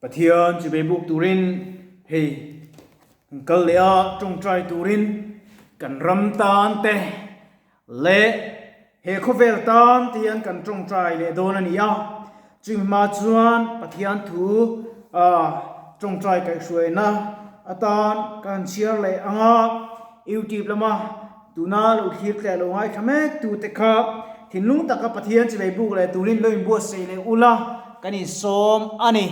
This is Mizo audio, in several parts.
Pathian chibei buk turin hei kan kal leh a, tawngtai turin kan ram tan te leh he khawvel tan te hian kan tawngtai leh dawn a ni a. Chumi hma chuan Pathian thu tawngtai kaihhruaina atan ka han chhiar leh ang a, YouTube lama tuna lo thlir tleh lo ngaithla mek tute kha thinlung taka Pathian chibei buk leh turin lo inbuatsaih leh ula kan insawm a ni.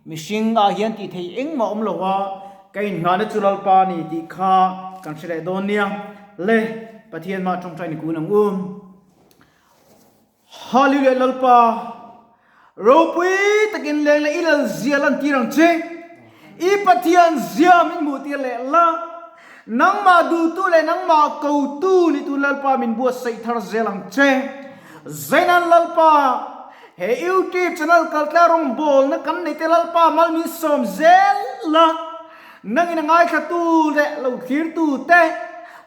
Mihring ah hian tih theih engmah awm lo a, ka inngahna chu Lalpa a ni tih kha kan hre leh dawn nia. Le, Pathian mah tawngtai ni kun ang u. Hallelujah Lalpa, ropui takin leng leh i lal zia lantir ang che. I Pathian zia min hmuh tir leh la. Nangmah duhtu leh nangmah kotu ni tu Lalpa min buatsaih thar zel ang che. Zainan Lalpa, he YouTube channel kaltla rawngbawlna kan nei te Lalpa mal min sawm zel la. Nangin a ngaithlatu leh lo thlirtu te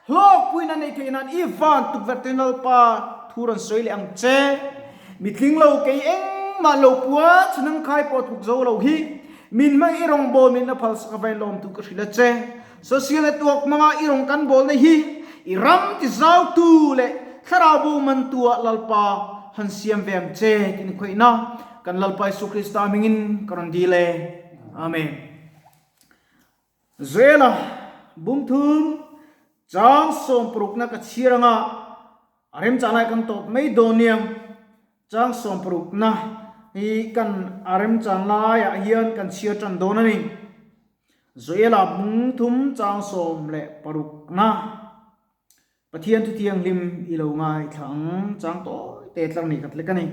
hlawkpuiin a neih theih nan i van tukverh tuin Lalpa thu rawn sawi leh ang che. Mitling lo kei engmah lo pua chu nang khai pawh thuk zo lo hi min hmang i rawngbâwl min a phalsak avain lawm tu ka hrilh a che. Social network hmanga i rawn kan bawlna hi i ram ti zautu leh thlarau bo mantua Lalpa han siam ve ang che tih khawihna kan Lalpa Isu Krista hmingin ka rawn dil e. Amen. Zuela bumthum chang sawmparukna ka chhir anga a remchah lai kan tawp mai dawn nia. Chang sawmparukna hi kan a remchan laiah hian kan chhir tan dawn a ni. Zuela bumthum chang 16na Pathian thu thianghlim i lo ngaithla ang chang tawi te tlar ni khat lek a ni.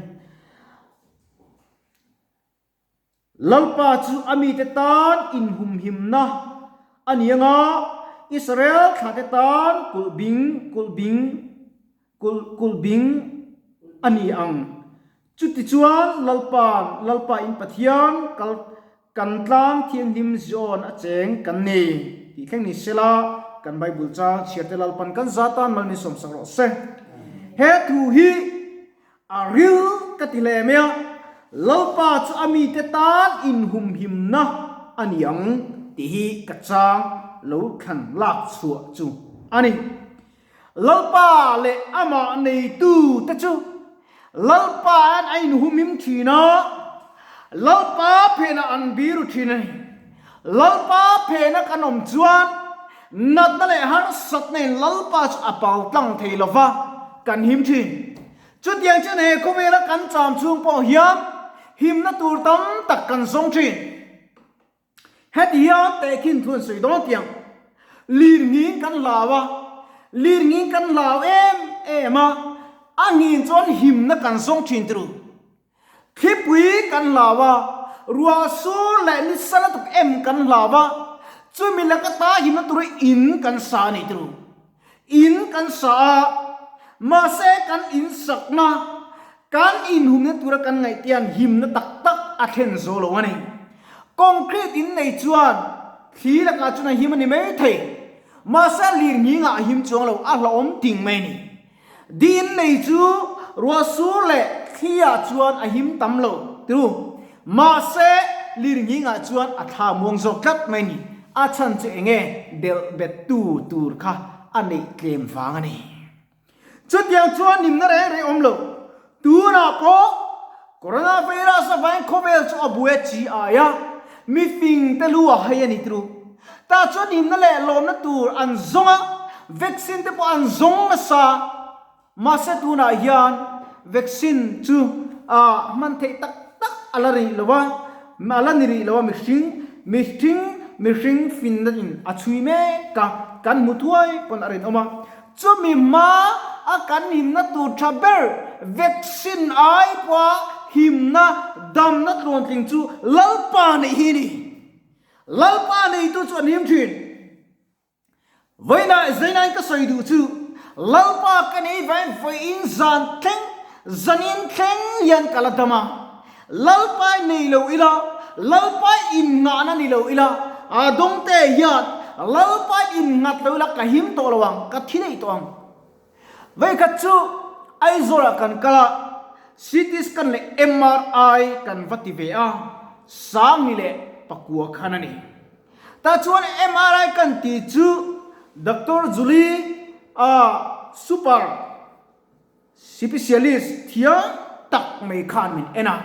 Lalpa chu a mite tan inhumhimna a ni anga, Israel thlate tan kulhbing, kulhbing, kulh, kulhbing a ni ang. Chutichuan Lalpa'n, Lalpa in Pathian kal, kan tlang thianghlim Zion a cheng kan ni, tih thleng ni sela, kan Bible chang chhiarte Lalpa'n kan za tan mal min sawmsak rawh se. He thu hi A ril ka ti hle mai a, Lalpa chu a mite tan inhumhimna a ni ang tih hi ka chang lo thlan lak chhuah chu a ni. Lalpa leh amah neitu te chu Lalpa an a inhumhim thin a, Lalpa phenah an biru thin a ni. Lalpa phena kan awm chuan natna leh harsatna in Lalpa chu a pau tlang thei lova kan him thin. Chutiang chuan he khawvela kan cham chhung pawh hian himna tur tam tak kan zawng thin. Heti hian tehkhin thu an sawi dawn tiang. Lirnging kan hlau a, lirnging kan hlau em em a, a ngin chuan himna kan zawng thin turu. Thlipui kan hlau a, ruah sur leh ni sa lutuk em kan hlau a, chumi laka ta himna tura in kan sa a ni turu. In kan sa a, mahse kan in sakna, kan inhumna tura kan ngaihtian himna tak tak a thlen zo lo a ni. Concrete in nei chuan thli lakah chuan a him a ni mai thei, mahse lirngingah a him chuang lo, a hlauhawm ting mai a ni. Din nei chu ruah sur leh thli ah chuan a him tam lo tiru. Mahse, lirnghing ah chuan a thla muang zawk tlat mai ni. A chhan chu enge delh bet tu tur kha a neih tlem vang a ni. Chutiang chuan nimna reng reng awm lo. Tunah pawh Coronavirus avangin khawvel chu a buai chi ai a, mifing te lu a hai a ni tiru. Tah chuan himna leh lawmna tur an zawng a, vaccine te pawh an zawng nasa. Mahse tunah hian vaccine chu a hman theih tak tak a la rih lo a, a la ni rih lo a, mihring mihring mihring finna in a chhui mek a, kan hmu thuai pawn a rinawm a. Chumi hma a kan himna tur tha ber vaccine ai pawha himna damna tluantling chu Lalpa neih hi a ni. Lalpa neitu chu an him thin. Vawiinah Zainain ka sawi duh chu Lalpa ka nei vain vawiin zan thleng zanin thleng hian ka la dam a. Lalpa nei lo ila, Lalpa innghahna ni lo ila, a dawngte hian Lalpa innghat lo ila ka him tawh lo ang, ka thi daih tawh ang. Vawikhat chu Aizawlah kan kal a, CT scan leh MRI kan va ti ve a. 10,009 khan a ni. Tah chuan MRI kan tih chu Doctor Julie a super Sipisialist thiam tak mai khan min en a.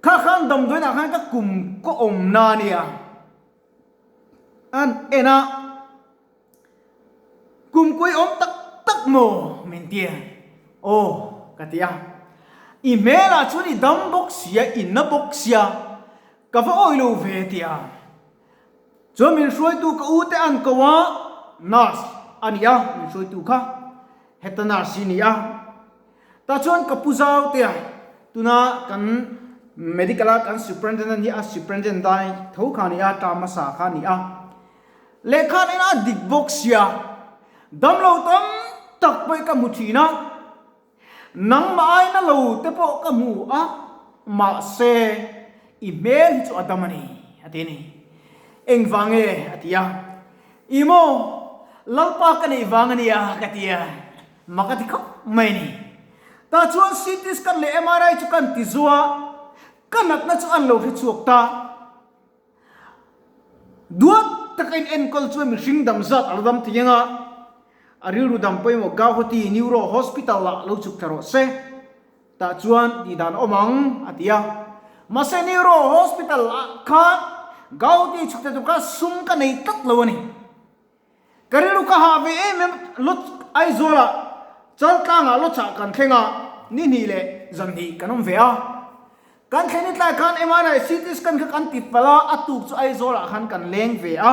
Kha khan damdawiinah khan ka kum ka awmna a nia. An en a, Kum kuai awm tak tak maw? min ti a. Aw ka ti a. I hmelah chuan i dam bawk sia, i na bawk sia, ka va awih lo ve ti a. Chuan min hruaitu ka u te an ko a, nurse a ni a, min hruaitu kha heta nurse hi ni a. Tah chuan ka pu zau te a, tuna kan medical a kan superintendent hi a superintendent dai tho kha a ni a, term hmasa kha a ni a. Lehkha nen a dik bawk sia, damlo tam tak pawh hi ka hmu thin a. Nangmah aina lo te pawh ka hmu a, mahse i hmel hi chu a dam a ni, a ti a ni. Engvang nge? a ti a. I maw, Lalpa ka neih vang a nia, ka ti a. Mak a ti khawp mai a ni. Tah chuan CT scan leh MRI chu kan ti zua, ka natna chu an lo hre chhuak ta. Duat taka in enkawl chuan mihring dam zat a la dam thei ang a, a rilru dam pawimawh Gauhati Neuro Hospital ah lo chhuk thla rawh se, tah chuan tih dan a awm ang a ti a. Mahse Neuro Hospital ah khan Gauhati chhuk thla tur kha sum ka nei tlat lo a ni. Ka rilru ka hah ve em em Lot Aizawl ah Chaltlang ah Lawchah kan thleng a, ni hnih leh zan hnih kan awm ve a. Kan thlen ni tlai khan MRI CT scan kha kan ti palh a, a tuk chu Aizawl ah khan kan leng ve a.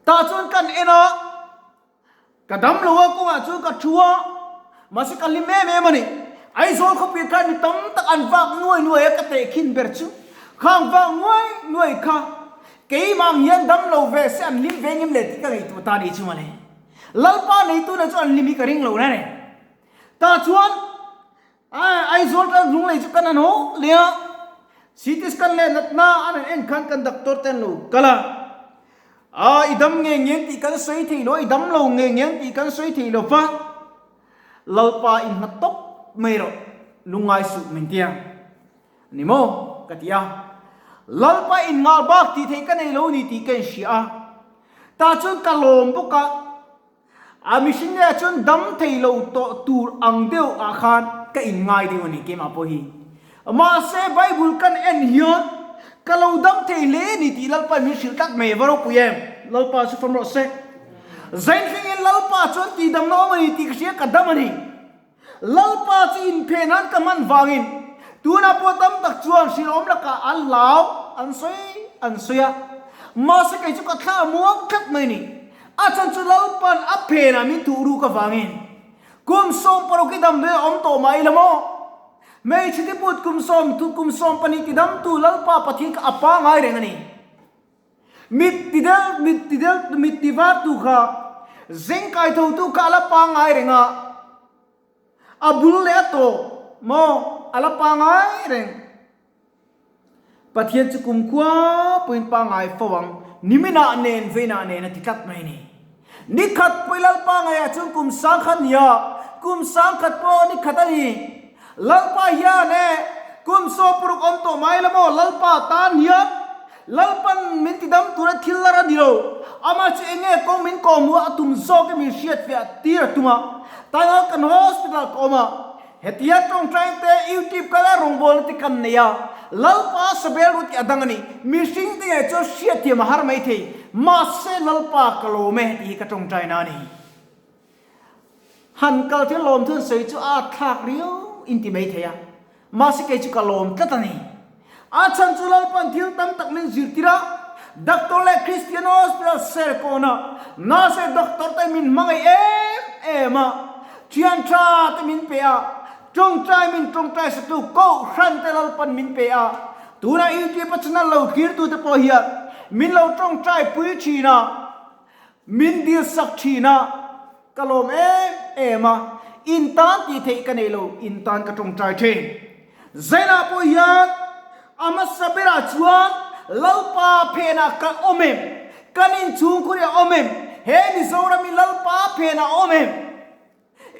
Tah chuan kan en a, Ka dam lo a kawngah chuan ka thu a, mahse ka hlim em em a ni. Aizawl khawpui khan mi tam tak an vak nuai nuai a, ka tehkhin ber chu khang vak nuai nuai kha keimah ang hian dam lo ve se an hlim ve ngem le tih ka ngaihtuah ta a nih chu mawle. Lalpa neituna chu an hlim hi ka ring lo reng. Tah chuan Aizawl tan lunglei chu kan han haw leh a, CT scan leh natna an han en khan kan doctor te an lo kal a, aa i dam ngei ngeng tih kan sawi thei lo, i dam lo ngei ngeng tih kan sawi thei lo va, Lalpa in hna tawp mai rawh, lungngai suh min ti a, ni maw ka ti a, Lalpa in nghal bak tih theih ka nei lo ni tih ka inhria a, tah chuan ka lawm bawk a. A mihring nge chuan dam thei lo tawh tur ang deuh ah khan ka in ngai deuh a ni keimah pawh hi. Mahse Bible kan en hian ka lo dam thei hle ni tih Lalpa min hrilh tlat mai a va ropui em? Lalpa chu fam rawh se. Zainthleng in Lalpa chuan tihdamna awm a ni tih ka hria ka dam a ni. Lalpa chu inphen han ka hman vangin tunah pawh tam tak chuan hrilhawm lakah an hlau an sawi an sawi a, mahse kei chu ka thla a muang tlat mai ni. A chhan chu Lalpa'n a phenah min thuh ruk avangin kum 16 i damdawi a awm tawh mah ila maw? Hmeichhe tiput kum sawm kum 12 tidamtu Lalpa Pathian kha a pangai reng a ni. Mit ti del, mit ti del, mit ti var tu kha, zeng kai tho tu kha a la pangai reng a, a bul leh a tawp maw a la pangai reng. Pathian chu kumkhua pawhin pangai fo ang, niminah nen veinah nen a ti tlat mai a ni. Nikhat pawh i Lalpa ngaiah chuan kum sangkhat nia, kum sangkhat pawh nikhat a ni. Lalpa hian e, kum 16 awm tawh mai la maw, Lalpa tan hian Lalpan min tidam tura thil lar a ni lo. Amah chu eng nge kawng min kawh hmuh a tum zawk i min hriatfiah tir a tum a. Taiwan kan hospital ka awm a. Hetia tawngtai te YouTube kal a rawngbawlna te kan nei a, Lalpa sabel ru tih a dang a ni. Mihring te ngei chuan hriatthiam a har mai thei. Mahse Lalpa ka lawm e tih hi ka tawngtai na a ni. Han kal thil lawm thun sawi chu a atthlak riau in ti mai thei a. Mahse kei chu ka lawm tlat a ni. A chhan chu Lalpa'n thil tam tak min zirtir a, Doctor leh Christian Hospital Serkawn-a nurse doctor te min hmangaih em em a, thian tha te min pe a, tawngtai min tawngtai satu Kohhran te Lalpa'n min pe a, tunah YouTube a channel lo thlir tute pawh hian min lo tawngtai pui thin a, min dil sak thin a, ka lawm em em a, in tan tih theih ka nei lo, in tan ka tawngtai thin. Zainah pawh hian a hmasa berah chuan Lalpa phenah ka awm em? Kan inchhungkhur hi a awm em? He Mizoram hi Lalpa phenah a awm em?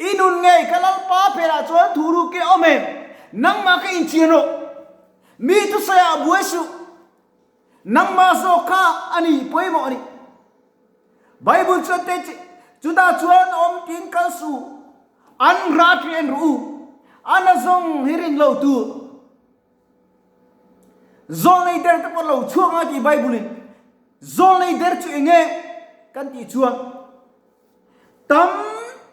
I nun ngei ka Lalpa phenah chuan thu ruk hi a awm em? Nangmah ka inchian rawh. Mi thusawi ah buai suh. Nangmah zawk kha a ni pawimawh a ni. Bible chuan te chi, Chutah chuan awm tiin kal suh, an rat ri en rawh u, a na zawng hi rin lo tur. Zawlnei der te pawh lo chhuak ang a ti Bible in. Zawlnei der chu eng nge kan tih chuan Tam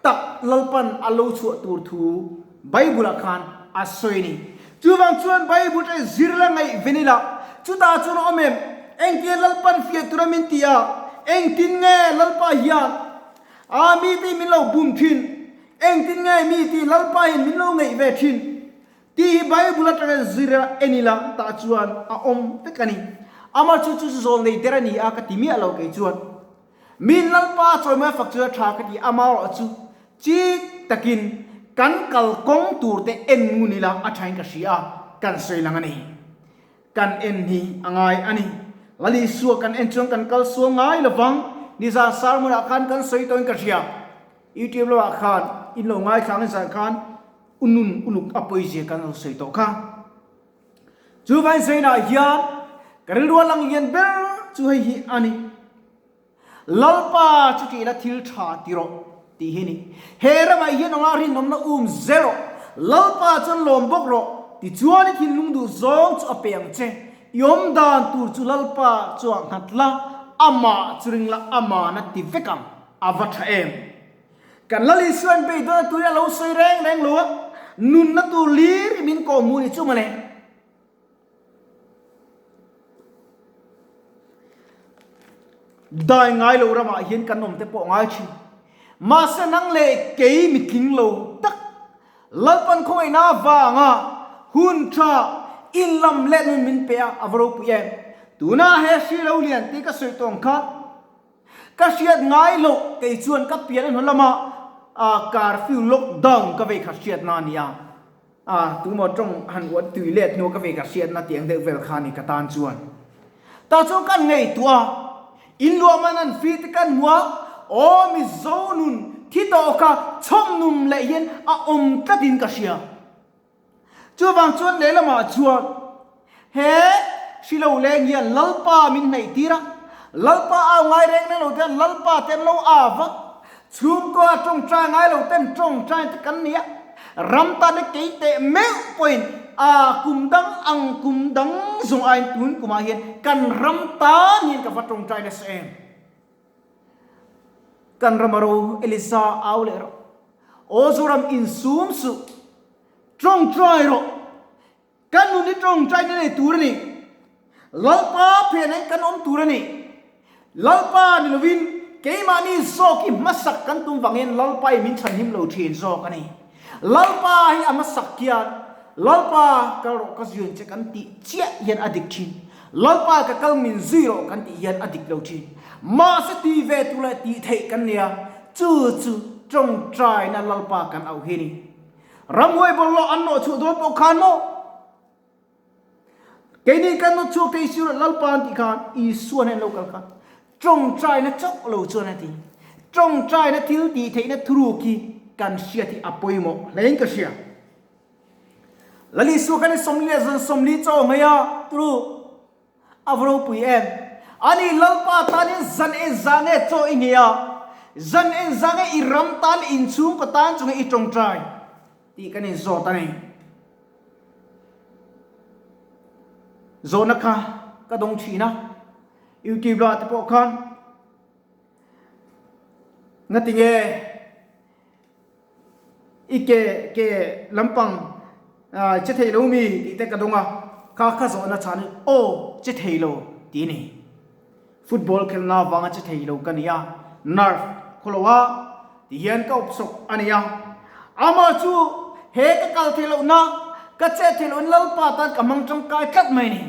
tak Lalpan a lo chhuah tur thu Bible ah khan a sawi a ni. Chuvang chuan Bible te zir la ngaih ven ila, chutah chuan a awm em? Engtin Lalpan fiah tura min ti a? Engtin nge Lalpa hian a mi te min lo bum thin? Engtin nge mi ti Lalpa hian min lo ngaih ve thin? Tih hi Bible atanga zir a en ila tah chuan a awm vek a ni. Amah chu chu zawl nei der a ni a ka ti miah lo kei chuan. Min Lalpa chawimawia fak chu a tha ka ti amarawh chu chik takin kan kal kawng tur te en ngun ila a thain ka hria a, kan sawi lang a ni. Kan en hi a ngai a ni. Lal Isua kan en chuan kan kal sual ngai lovang. Nizan sermon ah khan kan sawi tawhin ka hria. YouTube lamah khan in lo ngaithla ang nizan khan u nun uluk a pawizia kan lo sawi tawh kha. Chu Vainzainah hian ka rilru a lang lian ber chu hei hi a ni. Lalpa chu tihna thil tha ti rawh tih hi a ni. He ramah hian anga rinawmna um zel rawh. Lalpa chuan lawm bawk rawh. Tichuan i thinlung duh zawng chu a pe ang che. I awm dan tur chu Lalpa chuah nghat la, amah chu ring la, amana ti vek ang. A va tha em! Kan Lal Isuan beidawn a turin a lo sawi reng reng lo a, nunna tur lir i min kawh hmuh ni chu mawle. Dai ngai lo ramah hian kan awm te pawh ngai thin. Mahse nang leh kei mitling lo tak Lalpan khawngaihna avanga hun tha inlam let nun min pe a, a va ropui em. Tuna he hri lo lian tih ka sawi tawng kha Ka hriat ngai loh kei chuan ka pian a hnu lama curfew lockdown ka vei kha hriatna a ni a, tumaw tawng han uat tui let hnu ka vei kha hriatna tih ang deuh vel kha a ni ka tan chuan. Tah chuan kan ngaihtuah a, in luah man an fee te kan hmu a, aw Mizo nun thi tawh kha chhawm num leh hian a awm tlatin ka hria. Chuvang chuan lehlamah chuan he hri lo leng hian Lalpa min hnaih tir a, Lalpa au ngai reng reng lo te hian Lalpa te an lo au vak. Chhungkaw tawngtai ngai lo ten tawngtai te kan ni a, ram tan te kei teh meuh pawhin a kum dang ang kum dang zawng aiin tun kumah hian kan ram tan hian ka va tawngtai nasa em. Kan rama ro Elisa au leh rawh. Aw Zoram insum suh. Tawngtai rawh. Kan nun hi tawngtai na nei tur a ni. Lalpa phenah kan awm tur a ni. Lalpa ni lovin keimahni zawk hi hmasak kan tum vangin Lalpa hi min chhanhim lo thin zawk a ni. Lalpa hi a hmasak hian Lalpa kal rawh ka zui ang che kan tih chiah hian a dik thin. Lalpa ka kal min zui rawh kan tih hian a dik lo thin. Mahse ti ve tur leh tih theih kan nia, chu chu tawngtaina Lalpa kan auh hi a ni. Ramhuai bawlhhlawh an nawh chhuah dawn pawh khan maw? Keini kan nawt chhuak thei si lo Lalpa an tih khan Isua nen lo kal khan tawngtaina chauh lo chuan a ti. Tawngtaina thil tih theihna thuruk hi kan hriat hi a pawimawh hlein ka hria. Lal Isua khan i 40 leh zan 40 chaw ngei a turu A va ropui em? Ani Lalpa tanin zan en za nge chaw i nghei a, zan en za nge i ram tan leh inchhungkaw tan chu nge i tawngtai tih kan inzawt a ni. Zawhna kha ka dawng thin a, YouTube lamah te pawh khan ngatinge I ke ke lampang che thei lo mi tih te ka dawng a, kha kha zawhna chhan in aw che thei lo tih a ni. Football khelna avanga che thei lo ka ni a, nerve khaw lo a ti hian ka awp sawk a ni a. Amah chu he ka kal thei lohna, ka chet thei lohin Lalpa tan ka hmang tangkai tlat mai a ni.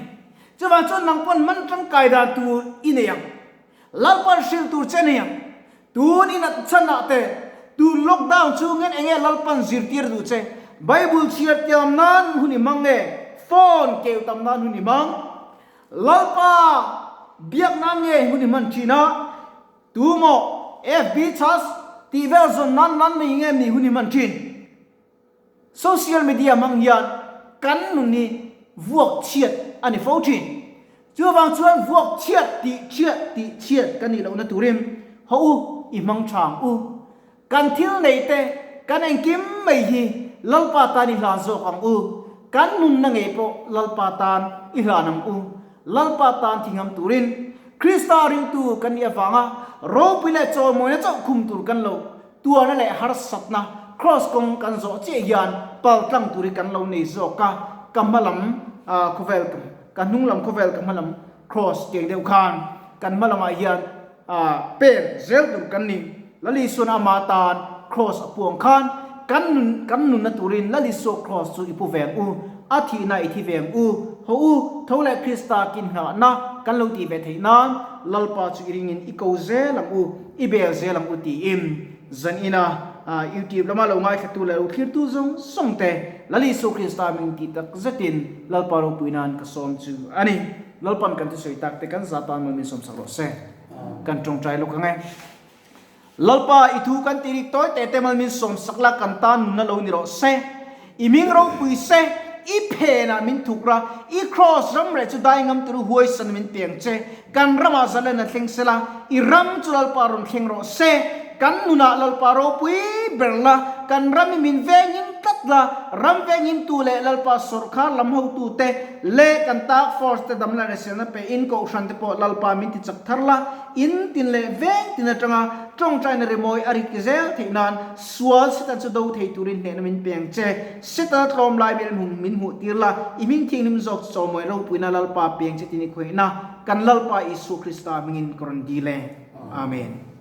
Chuvang chuan nang pawn hman tangkai dan tur i nei ang. Lalpan hrilh tur che nia, tun in at chhan ah te, tun lockdown chungin enge Lalpan zirtir duh che, Bible chhiar tiam nan hun i hmang nge, phone keu tam nan hun i hmang, Lalpa biak nan nge hun i hman thin a, tu maw FB chhas tih vel zawn nan nan mai nge ni hun i hman thin. Social media hmang hian kan nun hi. vuak chhiat a ni fo thin. Chuvang chuan vuak chhiat tih chhiat tih chhiat kan nih lohna turin haw u i hmang tha ang u. Kan thil neih te, kan engkim mai hi Lalpa tan i hlan zawk ang u. Kan nunna ngei pawh Lalpa tan i hlan ang u. Lalpa tan thi ngam turin Krista ringtu kan nih avanga ropui leh chawimawina chauh khum tur kan lo tuarna leh harsatna Kraws kawng kan zawh chiah hian pal tlang tur hi kan lo nei zawk a, ka hma lam khawvel ka hnung lam khawvel ka hma lam Kraws tiang deuh khan kan hma lamah hian pen zel tur kan ni. Lal Isuan ama tan Kraws a puang khan kan nun kan nunna turin Lal Isua Kraws chu i pu veng u, a thihna i thi veng u, haw u, tho leh Krista kin nghahna kan lo tih ve theih nan Lalpa chu i ringin i ko zel ang u, i bel zel ang u tiin zan ina YouTube lama lo ngaithlatu leh lo thlirtu zawng zawng te Lal Isua Krista min tih tak zetin Lalpa ropui nan ka sawm chu a ni. Lalpan kan thusawi tak te kan za tan mawi min sawmsak rawh se. Kan tawngtai lawk ang e. Lalpa i thu kan tih rik tawi teh te mal min sawmsak la kan tan nunna lo ni rawh se. I ming ropui se, i phenah min thuk ra, i kraws ram reh chu dai ngam tur huaisan min piang che. Kan ramah zalen a thleng sela, i ram chu Lalpa rawn thleng rawh se. Kan nunah Lalpa ropui ber la, kan ram i min venghim tlat la, ram venghimtu leh Lalpa sawrkhar lam hotute leh kan task force te damla reselna pe in kohhran te pawh Lalpa min ti chak thar la, in tin leh veng tin atanga tawngtaina rimawi a rik zel theih nan Sual Satan chu do thei turin hnehna min peng che. Setana tlawm lai min hmu min hmuh tir la, i hming thianghlim zawk chu chawmawi ropuina Lalpa peng che tin i khawihna kan Lalpa Isua Krista hmingin ka rawn dil e. Amen.